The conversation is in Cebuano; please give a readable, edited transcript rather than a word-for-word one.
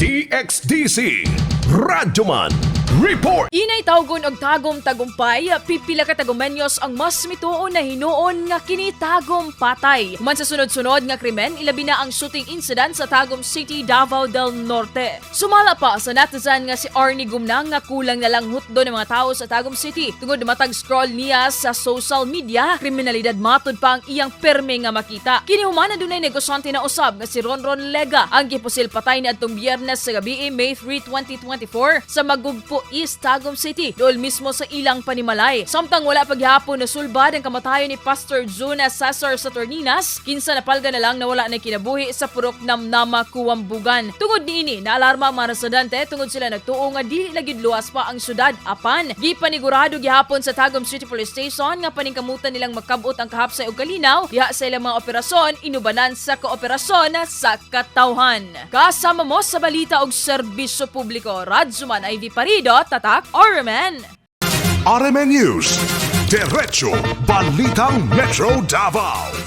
DXDC Radyoman Report. Inay tawgon og Tagum tagumpay, pipila ka Tagumenyos ang mas mituo na hinuon nga kini Tagum patay. Human sa sunod-sunod nga krimen, ilabi na ang shooting incident sa Tagum City, Davao del Norte. Sumala pa sa netizen nga si Arnie Gumnang nga kulang na lang hutdo ng mga tao sa Tagum City tungod matag scroll niya sa social media, kriminalidad matud pa ang iyang perme nga makita. Kini human adunay negosyante na usab nga si Ronron Lega ang gipusil patay niadtong Biyernes sa gabi, May 3, 2024, sa Magugpo East, Tagum City, dool mismo sa ilang panimalay. Samtang wala pa gihapon nasulbad ang kamatayon ni Pastor Jonas Cesar Saturninas, kinsa napalga na lang nawala na kinabuhi sa Purok Namnama, Kuwambugan. Tungod niini, naalarma ang mga residente tungod sila nagtuo nga dili na gyud luwas pa ang syudad, apan gipanigurado gihapon sa Tagum City Police Station nga paningkamutan nilang makabot ang kahapsay ug kalinaw diha sa ilang mga operasyon, inubanan sa kooperasyon sa katawhan. Kasama mo sa balita og serbisyo publiko, Radzuman Ivy Parido, Tatak RMN. RMN News. Diretso Balitang Metro Davao.